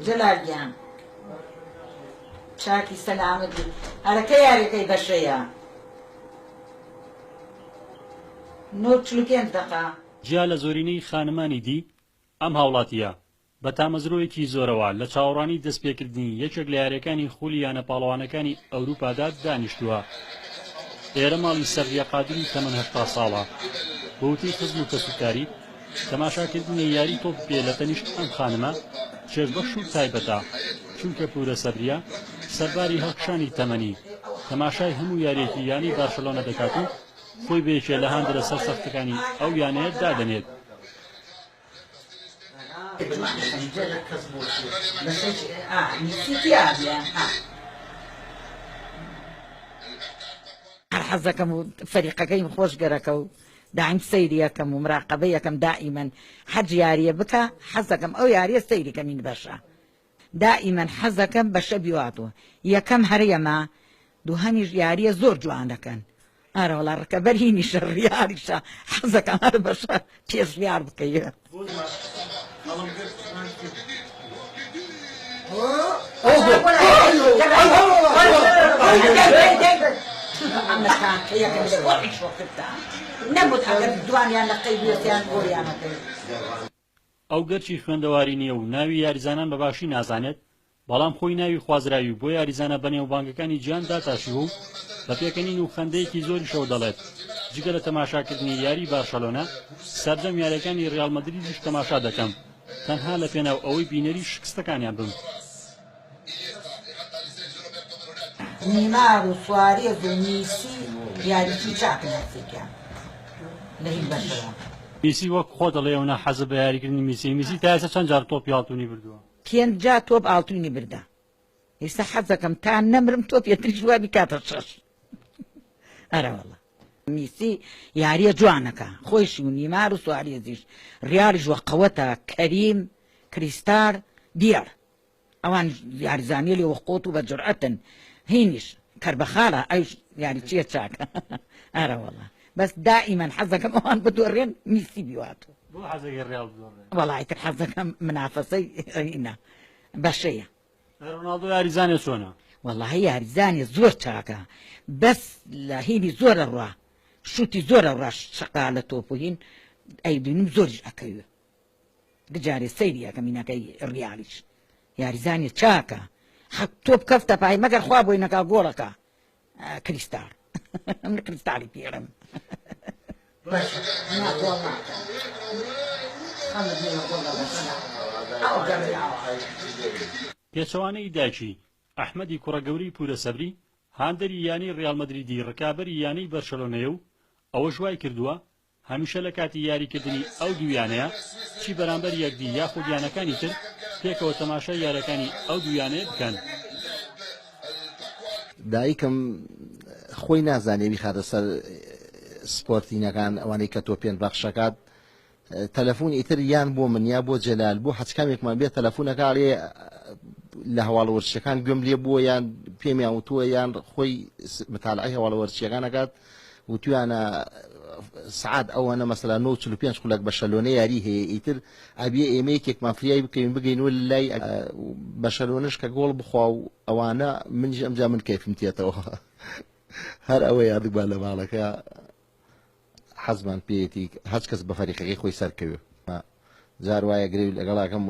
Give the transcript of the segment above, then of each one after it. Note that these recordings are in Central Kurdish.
جەلال گیان چاکی سەلامەت بی ئەرە کەی یاریەکەی بەشەیە نۆ 45 دەقە. جیا لە زۆرینەی خانمانی دی، ئەم هاوڵاتییە بە تامەزرۆیەکی زۆرەوە لە چاوەڕوانی دەستپێکردنی یەکێک لە یارییەکانی خولی یانە پاڵەوانەکانی ئەوروپادا دانیشتووە. ئێرە ماڵی سەبریە قادری تەمەن 80 ساڵە. بە وتەی خزم و کەسوکاری، تەماشاکردنی یاری تۆپی پێ لە تەنیشت ئەم خانمە چێژبەخش و تایبەتە، چونکە پورە سەبریە سەرباری هەڵکشانی تەمەنی، تەماشای هەموو یارییەکی یانەی بارشەلۆنە دەکات و خۆی بە یەکێ لە هاندەرە سەرسەختەکانی ئەو یانەیە دادەنێت. هەر حەزەکەم و فەریقەکەیم خۆش گەرەکە و دایم سەیری ئەکەم و مراقەبەی ئەکەم دائیمەن حەج یاریە بکا حەزەکەم ئەو یاریە سەیری کەم این بەشە دائیمەن حەزەکەم بەشە بیواتوە یەکەم هەرێمە دووهەمیش یاریە زۆر جوان دەکەن ئارەوەڵا ڕکەبەر هینیشە ڕیالیشە حەزەکەم هەر بەشە پێش ڕیال بکەی. ئەو گەرچی خوێندەواری نییە و ناوی یاریزانان بە باشی نازانێت، بەڵام خۆی ناوی خوازراوی بۆ یاریزانە بەنێوبانگەکانی جیهان داتاشیوە و بە پێکەنین و خەندەیەکی زۆریشەوە دەڵێت، جگە لە تەماشاکردنی یاریی بارشەلۆنە، سەرجەم یارییەکانی ریال مەدریدیش تەماشا دەکەم، تەنها لەپێناو ئەوەی بینەری شکستەکانیان بم. نیمار و سوارێز و میسی یاریچی چاکن هەرسێکیان لە هین بەشەوە. میسی وەک خۆت ئەڵێی ئەونە حەزت بە یاریکردنی میسیە، میسی تا ئێستا چەند جار تۆپی ئاڵتونی بردووە؟ پێنج جا تۆپ ئاڵتونی بردە ئیستا حەزەکەم تا نەمرم تۆپ یەتریش وا بیکاتە شەش ئەرەوەڵا میسی یاریە جوانەکە خۆیشی و نیمار و سواریزیش ڕیالیش وە قەوەتە کەریم کریستار دیار ئەوان یاریزانیە لێ وەقۆت و بە جورئەتن هینیش کەربەخالە ئەوش یاریچیە چاکە ئەرەوەڵا بەس دائیمەن حەزەکەم ئەوان بدۆڕێن میسی بیواتۆ بۆ حەزەکەی ڕیاڵ بدۆڕێ؟ وەڵا ئیتر حەزەکەم منافەسەی هینە بەشەیە. ڕۆناڵدۆ یاریزانێ چۆنە؟ وەڵاهی یاریزانێ زۆر چاکە بەس لە هینی زۆر ئەڕوا شوتی زۆر ئەڕوا شەقا لە تۆپ و هین ئەیبینم زۆریش ئەکەوێ بجارێ سەیری ئەکەم هینەکەی ڕیالیش یاریزانێ چاکە حەق تۆپ کەفتە پای مەگەر خوا بۆی نەکا گۆڵەکە کریستال من کریستالی پێرم پێچەوانەی دایکی، ئەحمەدی کوڕە گەورەی پورە سەبری، هاندەری یانەی ریال مەدریدی رکابەری یانەی بەرشەلۆنەیە و ئەوەش وایکردووە هەمیشە لە کاتی یاریکردنی ئەو دوو یانەیە چی بەرامبەر یەکدی یاخود یانەکانی تر پێکەوە تەماشای یاریەکانی ئەو دوو یانەیە بکەن. دایکم خۆی نازانێ بیخاتە سەر سپۆرتینەکان ئەوانەی کە تۆپێن بەخشەکات تەلەفۆن ئیتر یان بۆ من یا بۆ جەلال بۆ هەچ کامێکمان بێ تەلەفۆنەکە ئەڵێ لە هەواڵە وەرزشیەکان گوێم لێ بووە یان پێمیان وتووە یان خۆی متالعەی هەواڵە وەرزشیەکان ئەکات وتویانە سعات ئەوەنە مەسەلا 9:45 خولەک بەشەلۆنە یاری هەیە ئیتر ئەبێ ئێمە یەکێکمان فریای بکەوین بگەین و لای بەشەلۆنەش کە گۆڵ بخوا و ئەوانە منیش ئەمجا من کەیفم تێتەوە هەر ئەوە یادگبا لە ماڵەکە حەزمان پێیەتی هەچ کەس بە فەریقەکەی خۆی سەرکەوێ جار وایە گرێوی لەگەڵاکەم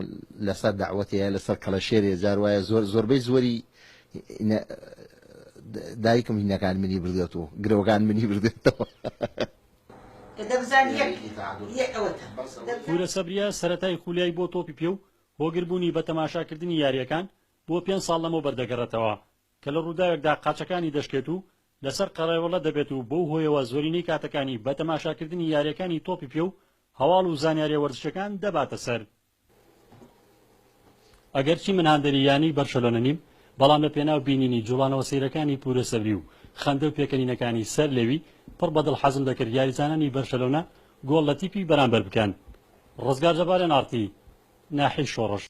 لەسەر داوەتەیە لەسەر کەڵەشێرێ جار وایە زۆر زۆربەی زۆری دایکم هینەکان منی بردێتەوە گرەوەکان منی بردێتەوە. پورە سەبریە سەرەتای خولیای بۆ تۆپی پێ و هۆگربوونی بە تەماشاکردنی یارییەکان بۆ پێنج ساڵ لەمەوبەر دەگەڕێتەوە کە لە ڕووداوێکدا قاچەکانی دەشکێت و لەسەر قەرەوڵە دەبێت و بەو هۆیەوە زۆرینەی کاتەکانی بە تەماشاکردنی یارییەکانی تۆپی پێ و هەواڵ و زانیارییە وەرزشیەکان دەباتە سەر. ئەگەرچی من هاندەری یانەی بەرشەلۆنە نیم، بەڵام لە پێناو بینینی جوڵانەوە سەیرەکانی پورە سەبری و خەندە و پێکەنینەکانی سەر لێوی، پڕ بە دڵ حەزم دەکرد یاریزانانی بەرشەلۆنە گۆڵ لە تیپی بەرامبەر بکەن. ڕزگار جەبار، ئێن ئاڕ تی، ناحیەی شۆڕش.